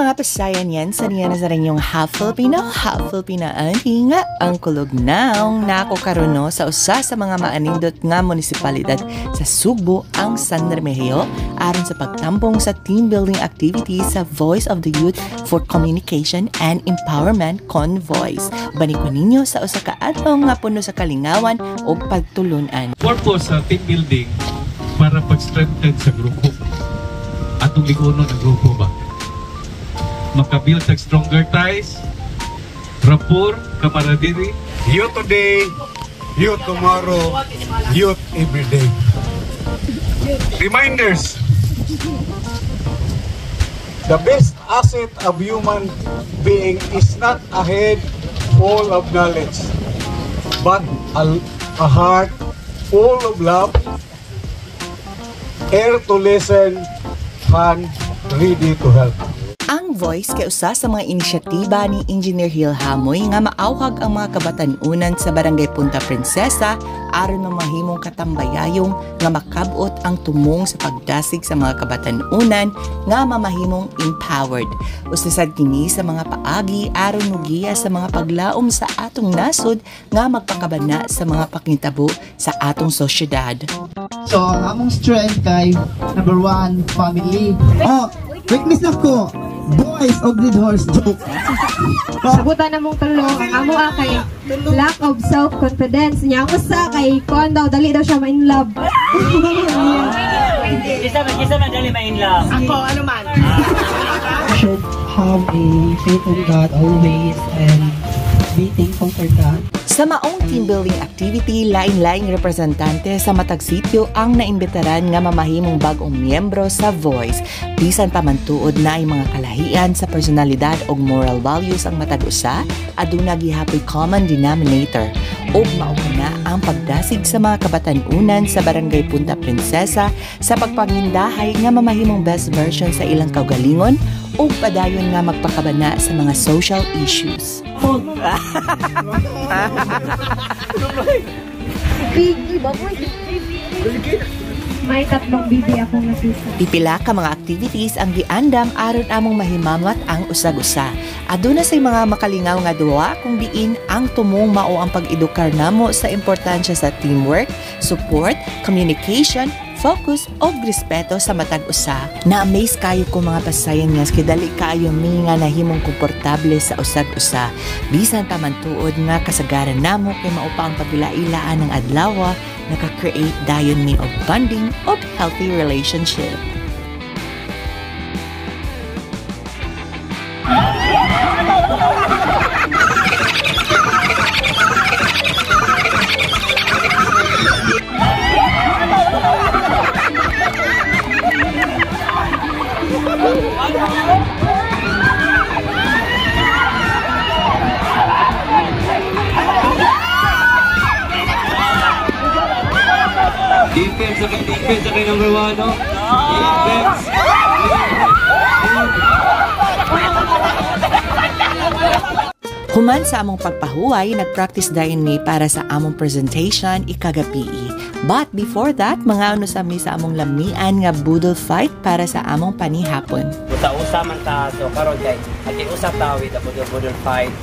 Mga pasayan yan sa niya na sa rin yung half Filipino, half Filipina auntie nga ang kulog naong nako karon sa usa sa mga maanindot nga munisipalidad sa Sugbo, ang San Remigio, aron sa pagtampong sa team building activities sa Voice of the Youth for Communication and Empowerment Convoys. Bani ko ninyo sa usa ka adlaw nga puno sa kalingawan ug pagtulunan. Purpose sa team building para pag-strengthen sa grupo. Atong ligunon ang grupo ba? Makabuild sa stronger ties, rapport, camaraderie. Youth today, youth tomorrow, youth every day. Reminders. The best asset of human being is not a head full of knowledge, but a heart full of love, ear to listen, hand ready to help. Ang Voice kay usa sa mga inisyatiba ni Engineer Hill Hamoy nga maawhag ang mga kabatan-unan sa Barangay Punta Princesa aron mamahimong katambayayong nga makabot ang tumong sa pagdasig sa mga kabatan-unan nga mamahimong empowered. Usa sad kini sa mga paagi aron mugiya sa mga paglaom sa atong nasod nga magpakabana sa mga pakintabo sa atong sosyedad. So ang among strength kay number 1, family. Oh, weakness nako. Boys og Red Horse joke. Sabutan na mong tulong ang amo kay lack of self-confidence niya. Ako sa kay kuan daw dali daw siya ma-in love. Kisa man dali ma-in love. Ako ano man. Should have a faith in God always and be thankful for that. Sa maong team building activity, lain-laing representante sa matag sitio ang naimbitaran nga mamahimong bag-ong miyembro sa Voice. Bisan pa man tuod na ay mga kalahian sa personalidad og moral values ang matag usa, aduna gihapoy common denominator. Ug mao na ang pagdasig sa mga kabatan-unan sa Barangay Punta Princesa sa pagpangindahay nga mamahimong best version sa ilang kaugalingon ug padayon nga magpakabana sa mga social issues. May tatlong bibi akong nakita. Pipila ka mga activities ang giandam aron among mahimamat ang usag-usa. Aduna say mga makalingaw nga duwa kung diin ang tumong mao ang pag-edukar namo sa importansya sa teamwork, support, communication, focus og respeto sa matag usa. Na-amaze kayo ko mga pasayan nga kay dali kaayo mi nga nahimong komportable sa usag-usa. Bisan pa man tuod nga kasagaran namo kay mao pa ang pagilailaan ng adlaw, naka-create dayon mi og bonding og healthy relationship. Defense sa kay number 1, no? Defense. Human sa among pagpahuway, nagpractice dayon mi para sa among presentation ikagapii. But before that, mga ano sa mi sa among lamian nga boodle fight para sa among panihapon. Usa-usa man ta, so karon kay nag-usap ta with the boodle fight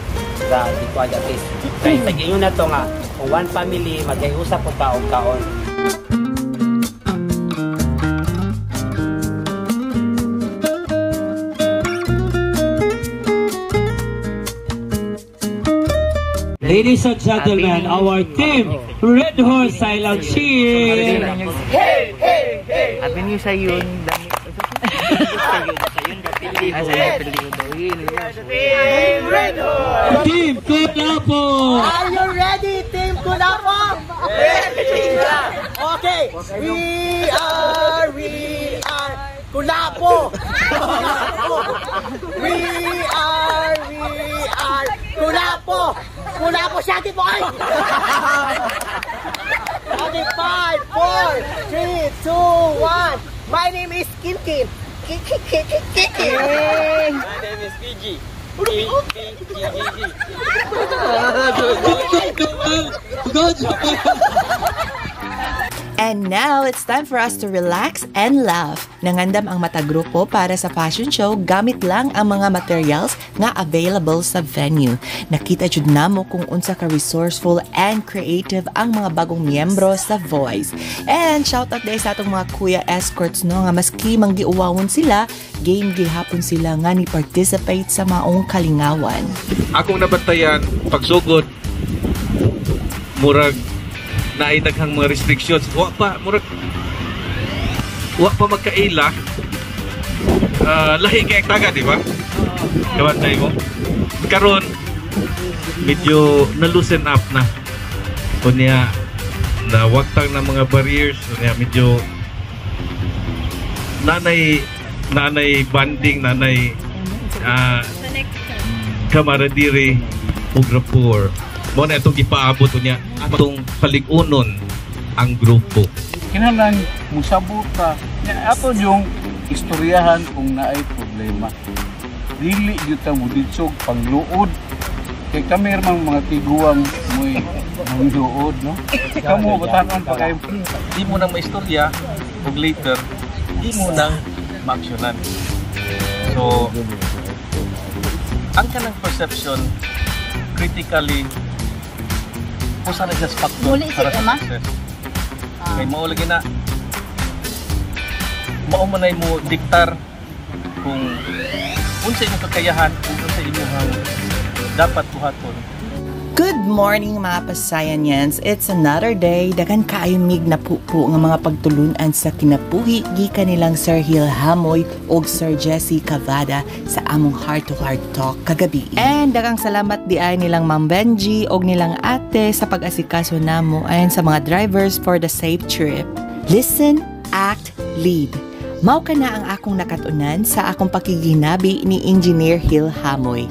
sa di ko at least. Kay sa ingon na to nga kung one family mag-usap po ta og kaon. Ladies and gentlemen, our team, Red Horse Silent Cheer! Hey! Hey! Hey! Avenue Sayun. Team Red Horse! Team Kulapo! Are you ready, Team Kulapo? Ready! Okay, we are Kulapo! Kulapo! We are Kulapo! Kulapo, shout it po ay! Okay, 5, 4, 3, 2, 1. My name is Kinkin. Kinkin. My name is PG. P P G G G. Good. And now, it's time for us to relax and laugh. Nangandam ang matag grupo para sa fashion show gamit lang ang mga materials nga available sa venue. Nakita jud namo kung unsa ka resourceful and creative ang mga bagong miyembro sa Voice. And shout out diay sa atong mga kuya escorts, no, nga maski manggiuwawon sila, game gihapon sila nga ni participate sa maong kalingawan. Akong nabantayan, pagsugod, murag naay daghang mga restrictions. Wa pa murag wa pa magkaila. Lahi kay taga, di ba? Kabantay mo. Karon medyo na loosen up na. Unya na waktang na mga barriers, unya medyo nanay bonding, nanay camaraderie ug rapport. Mao na itong gipaabot, unya atong palig-unon ang grupo. Kinahanglan musabot ta. Nya ato yung istoryahan kung naay problema. Dili gyud ta muditsog pangluod. Kay kami mang mga tiguang mo'y mangluod, no? Kamo batanon pa kayo. Di mo nang maistorya ug later di mo nang maaksyonan. So ang kanang perception, critically, usa na siya sa factor para sa success. Kay mao lagi na, mao man ay mo diktar kung unsa imong kakayahan ug unsa imong dapat buhaton. Good morning, mga Pasayanians! It's another day. Daghan kaayo mig napupo nga mga pagtulunan sa kinabuhi gikan nilang Sir Hill Hamoy ug Sir Jesse Cavada sa among heart-to-heart talk kagabi. And daghang salamat di ay nilang Ma'am Benji og nilang ate sa pag-asikaso namo and sa mga drivers for the safe trip. Listen, act, lead. Mao kana ang akong nakatunan sa akong pakiginabi ni Engineer Hill Hamoy.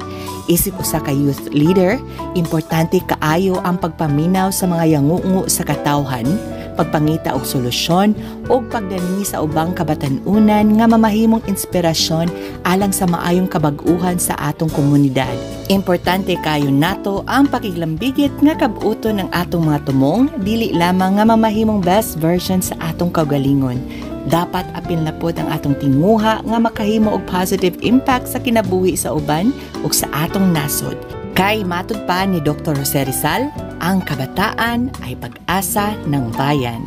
Isip usa ka youth leader, importante kaayo ang pagpaminaw sa mga yangungo sa katawhan, pagpangita og solusyon ug pagdani sa ubang kabatan-unan nga mamahimong inspirasyon alang sa maayong kabag-uhan sa atong komunidad. Importante kayo nato ang pakiglambigit nga kabuton ng atong mga tumong, dili lamang nga mamahimong best version sa atong kaugalingon. Dapat apil na pod ang atong tinguha nga makahimo og positive impact sa kinabuhi sa uban ug sa atong nasod. Kay matud pa ni Dr. Jose Rizal, ang kabataan ay pag-asa ng bayan.